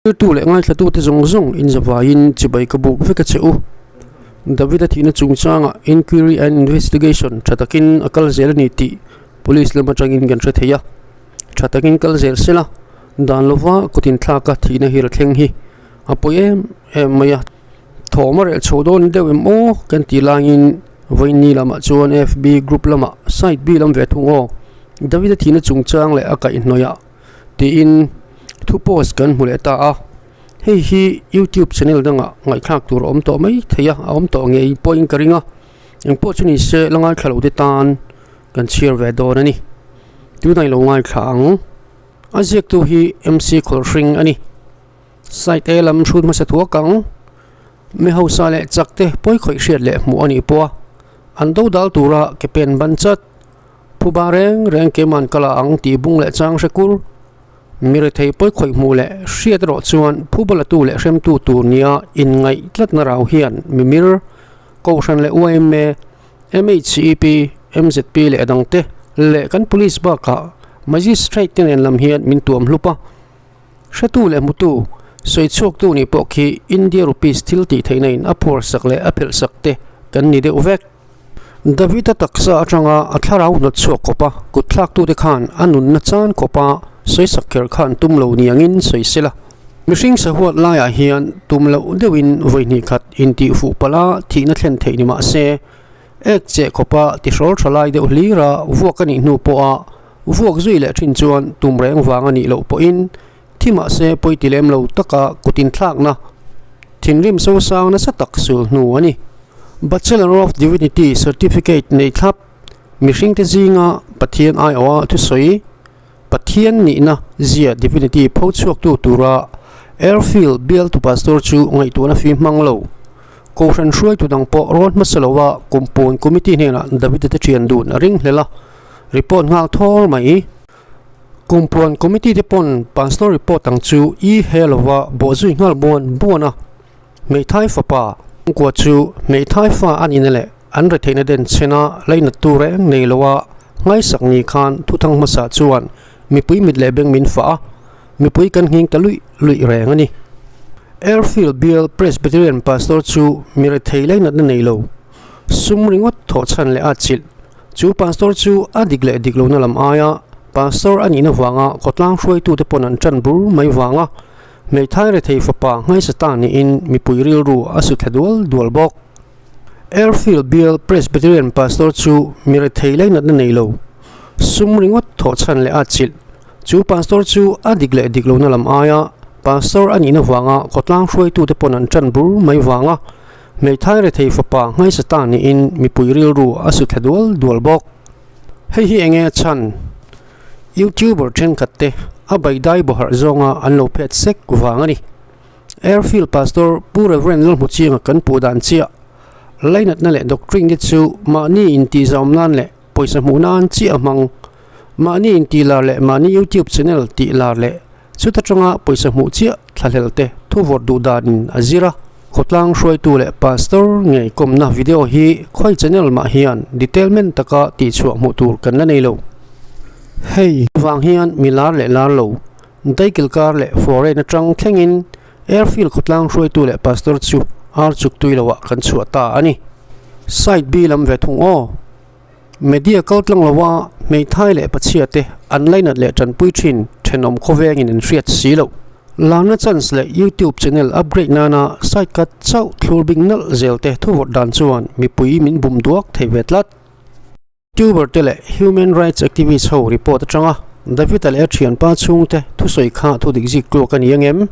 Thiltu leh ngaithlatute zawng zawng inzavaiin chibai ka buk vek a che u. David-a thihna chungchangah inquiry and investigation tha takin a kal zel a ni tih police lam atangin kan hre thei a. Tha takin kal zel sela, dan lova kut inthlaka thihna hi la thleng hi a pawi em em mai a. Thawm a reh chho dawn deuh em aw kan tih laiin vawiinni lamah chuan FB group lamah side B lam ve thung aw David-a thihna chungchang leh a kaihhnawih ah tiin thu post kan hmu leh ta a hei hi youtube channel dangah ngaihthlak tur a awm tawh mai thei a a awm tawh ngei pawhin ka ring a engpawh chu ni se la ngaithla lo te tan kan chhiar ve dawn a ni tunah i lo ngaithla ang a ziaktu hi M C Khawlhring a ni side A lam hrut hmasa thuak ang mi hausa leh chak te pawi khawih hriat leh hmuh a nih pawh a an do dal tura ke pen ban chat. Phuba reng reng keiman ka la ang tih bung leh chang hre kur. Mi rethei pawi khawih hmuh leh hriat erawh chuan phuba latu leh hremtu tur nia inngaih tlatna rau hian mimir, Kohhran leh yma, MHCEP, MZP leh a dangte leh kan Police bakah Magistrate te nen lam hian min tuam hlup a. Hretu leh hmutu, sawi chhuaktu nih pawh khi India Rupees thil tih theihna in a phuarsak leh a phelhsak te kan ni deuh vek. David-a taksa atanga a thlarau hnawt chhuak khawpa kut thlaktute khan a nunna chan khawpa sawisak kher khan tum lo niangin sawi sela. Mihring sahuat laiah hian tum loh deuhin vawi hnih khat intih fuh palh a thihna thlen theih ni mah se, ek cheh khawpa tihrawl tha lai deuh hlira vuak a nih hnu pawha vuak zui leh thin chuan tum reng vang a nih loh pawhin thi mah se pawi ti lem lo taka kut inthlakna thinrim sosang nasa tak sul hnu a ni. Bachelor of Divinity certificate nei thlap mihringte zinga Pathian aiawha thusawi Pathian nihna zia Divinity pho chhuaktu tura Airfield bialtu pastor chu ngaihtuahna fim hmang lo. Kohhran hruaitu dang pawh rawn hmasa loa Kumpawn Committee hnenah David-a te thian dun a ringhlel a, report nghal thawr mai. Kumpuan Committee te pawn Pastor report ang chu i he lova bawhzui nghal buan buan a, Hmeithai fapa kua chu Hmeithai fa a nihna leh an retheihna den chhena lainattu reng nei loa nghaisak ni khan thuthang hmasa chuan mipui mit leh beng min fah a, mipui kan nghing ta luih luih reng a ni. Airfield Bial Presbyterian Pastor chu mi rethei lainatna nei lo, sum ringawt thawhchhan leh a chilh. Chu pastor chu a dik leh dik lohna lam aia pastor a nihna vanga khawtlang hruaitute pawn an tan bur mai vanga hmeithai rethei fapa nghaisa ta niin mipui rilru a su thla dual dual bawk. Airfield Bial Presbyterian pastor chu mi rethei lainatna nei lo, sum ringawt thawhchhan leh a chilh. Chu pastor chu a dik leh dik lohna lam aia pastor a nihna vanga khawtlang hruaitute pawn an tan bur mai vanga Hmeithai rethei fapa nghaisa ta niin mipui rilru a su thla dual dual bawk. Hei hi enge a chhan? Youtuber thenkhat te a baidai bawharh zawnga an lo phet sek vang a ni. Airfield Pastor Pu Rev. Lalhmuchianga kan puh dan chiah lainatna leh doctrine te chu mahni intihzawm nan leh pawisa hmuh nan chiah a hmang. Mahni intih lar leh mahni YouTube channel tih lar leh Chuta tanga pawisa hmuh chiah thlahlel te thu vawrh duh danin a zir a. Khawtlang hruaitu leh pastor ngei kawmna video hi khawi channel mah hian detailment taka tihchhuah hmuh tur kan la nei lo. Hei vang hian mi lar leh lar lo, daikil kar leh foreign atang thlengin airfield khawtlang hruaitu leh pastor chu ar chuk tui loah kan chhuah ta a ni. Side B lam ve thung aw. Media kal tlang loa hmeithai leh pachhia te an lainat leh tanpui thin thenawm khawvengin an hriat si loh. Larna chance leh YouTube channel upgrade nana side cut chauh thlur bing nalh zel te thuvawt dan chuan mipui min bum duak thei ve tlat. Youtuber te leh human rights activist ho report atanga David-a leh a thianpa chhungte thusawi kha thudik zik tluak a ni angem?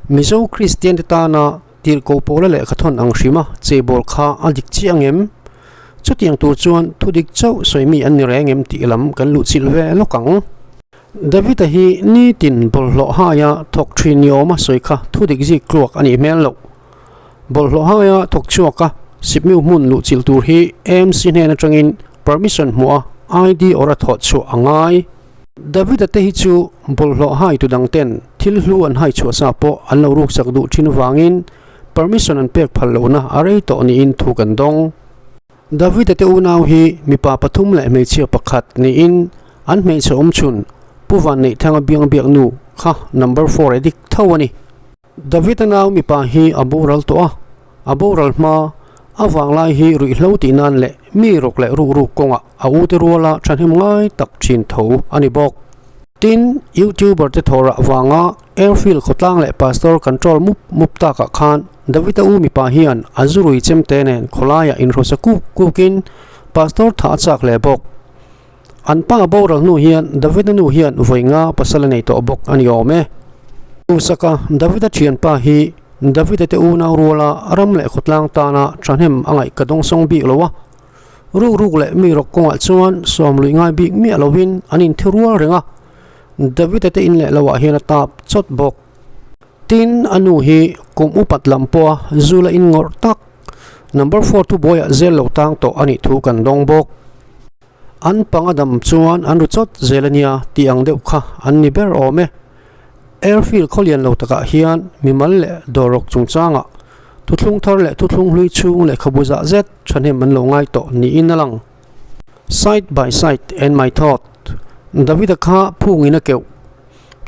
Mizo Kristian te tana Tirhkoh pawla lehkha thawn ang hrima cheibawl kha a dik chiah angem? Chutiang tur chuan thu dik chauh sawi mi an ni reng em tih lam kan luh chilh ve lawk ang. David-a hi nitin bawlhhlawh haia thawk thin ni awma sawi kha thu dik zik tluak a nih hmel loh. Bawlhhlawh haia thawk chhuaka Sipmiu hmun luh chilh tur hi AMC hnen atangin permission hmuh a ID or a thawh chhuah a ngai. David-a te hi chu bawlhhlawh haitu dang ten thil hlu an hai chhuah sa pawh an lo ruksak duh thin vangin permission an pek phal lohna a rei tawh niin thu kan dawng. David-a te unau hi mipa pathum leh hmeichhia pakhat niin an hmeichhe awmchhun Pu Vanneihthanga biang biaknu kha number four addict tho a ni. David-a nau mipa hi a boral tawh a, a boral hma a vanglai hi ruihhlo tih nan leh mi rawk leh rukruk kawngah a ute ruala thahnem ngai tak thin tho a ni bawk. Tin, YouTuber te thawhrah vanga Airfield khawtlang leh Pastor control mup mup takah khan David-a u mipa hian a zurui chemte nen khawlaiah inhrawsa kuk kukin Pastor thah a chak hle bawk. An pa boral hnu hian David-a nu hian vawi nga pasal a nei tawh bawk a ni awm e. Duhsaka David-a thianpa hi David-a te unau ruala ram leh khawtlang tana thahnem a ngaih ka dawngsawng bik lo a. Rukruk leh mi rawk kawngah chuan sawm luih ngai bik miah lovin an inthi rual reng a, David-a te in leh loah hian a tap chawt bawk. Tin, a nu hi kum upat lam pawha zu la in ngawrh tak, number four thubuaiah zel lo tang tawh a nih thu kan dawng bawk. An panga dam chuan an ru chawt zel a nia tih ang deuh kha an ni ber awm e. Airfield khawlian lo takah hian mimal leh dawrrawk chungchangah thuthlung thar leh thuthlung hlui chhung lehkhabu zah zet thahnem an lo ngai tawh niin a lang. Side by side and my thought, Davida kha phungin a keuh.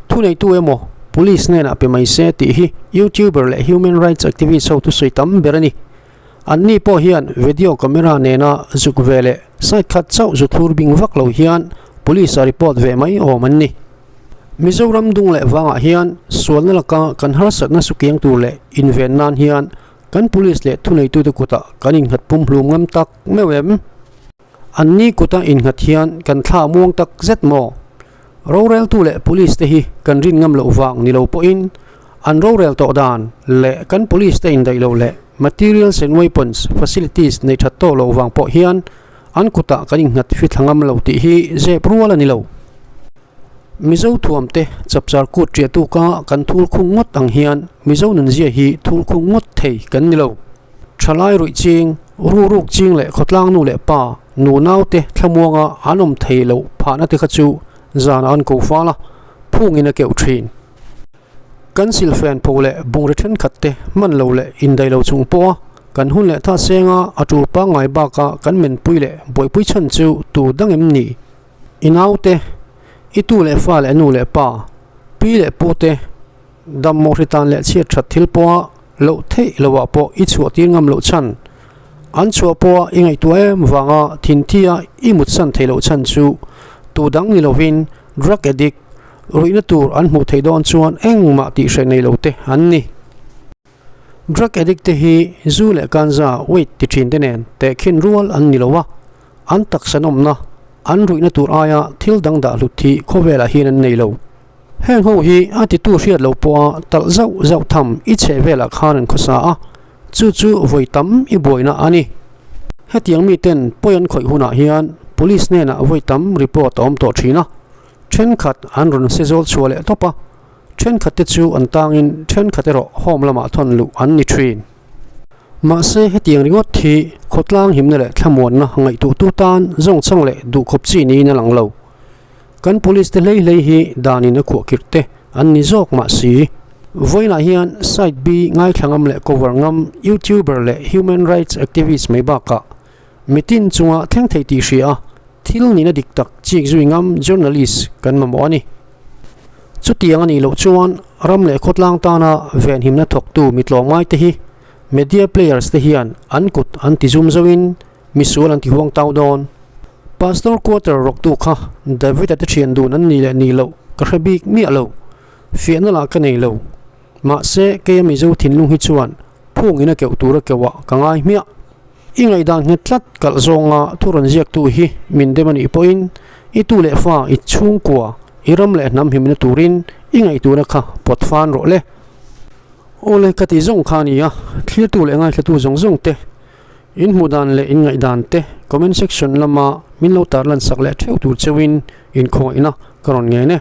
Thuneitu emaw Police hnenah pe mai se tih hi YouTuber leh human rights activist ho thusawi tam ber a ni. Anni pawh hian video camera nena zuk ve leh side khat chauh zu thlur bing vak lo hian police a report ve mai awm an ni. Mizoram dung leh vangah hian sualna laka kan harsatna sukiang tur leh inven nan hian kan police leh thuneitute kutah kan innghat pumhlum ngam tak meuh em? Anni kuta innghat hian kan thla muang tak zet maw? Roreltu leh police te hi kan rin ngam loh vang ni lo pawhin an rorel tawh dan leh kan police te indaih loh leh materials and weapons facilities nei that tawh loh vang pawh hian an kutah kan innghat fithla ngam lo tih hi zep rual a ni lo. Mizo thuam te chapchar kut riahtu ka kan thul khung ngawt ang hian Mizo nunzia hi thul khung ngawt thei kan ni lo. Thalai ruih ching, ruruk ching leh khawtlang nu leh pa, nu nau te thlamuanga an awm thei loh phahna te kha chu zanah an ko fal a, phungin a keuh thin. Kan silfen pho leh bungraw thenkhat te hman lo leh indaih lo chung pawha kan hun leh tha senga a tul pangngai baka kan menpui leh buaipui chhan chu tu dang em ni? I naute, i tu leh fa leh nu leh pa, pi leh pu te, dam mawh hritan leh chhiat that thil pawha loh theih loah pawh i chhuah tir ngam loh chhan, an chhuah pawha i ngaihtuah em vanga thinthia i mutsan theih loh chhan chu tu dang ni lovin drug addict ruihna tur an hmuh theih dawn chuan engmah tih hreh nei lo te an ni. Drug addict te hi zu leh kanza weight ti thin te nen tehkhin rual an ni lo a, an taksa nawmna, an ruihna tur aia thil dang dah hlut hi khawvelah hian an nei lo. Heng ho hi a titu hriat lo pawha talh zauh zauh tham i chheh velah khan an khawsa a, chu chu vawi tam i buaina a ni. Hetiang miten pawi an khawih hunah hian Police hnenah vawi tam report a awm tawh thin a, thenkhat an rawn se zawl chhuah leh tawp a, thenkhat te chu an tangin thenkhat erawh home lamah thawn luh an ni thin. Mahse hetiang ringawt hi khawtlang himna leh thlamuanna ngaihtuahtu tan zawngchhang leh duhkhawp chi niin a lang lo. Kan police te hlei hlei hi danin a khuahkhirh te an ni zawk mah si. Vawiinah hian Side B ngaithla ngam leh cover ngam YouTuber leh human rights activist mai bakah mitin chunga thleng thei tih hria a thil nihna dik tak chik zui ngam journalist kan mamawh a ni. Chutiang a nih loh chuan ram leh khawtlang tana venhimna thawktu mitlawmngai te hi media players te hian an kut an ti zum zoin Misual an ti huang tau dawn. Pastor quarter rawktu kha David-a te thian dun an nih leh nih loh ka hre bik miah lo. Fiahna lah ka nei lo. Mahse, keia Mizo thinlung hi chuan phungin a keuh tur a keuh ah ka ngai hmiah. I ngaihdan nghet tlat kalh zawnga thu rawn ziaktu hi min dem a nih pawhin i tu leh fa i chhungkua i ram leh hnam himna turin i ngaihtuahna kha pawt fan rawh le. Awle ka ti zawng kha a ni a, thlirtu leh ngaithlatu zawng zawng te In hmuh dan leh in ngaihdan te comment section lama min lo tarlan sak leh theuh tur cheuhin inkhawngaihna ka rawn ngen e.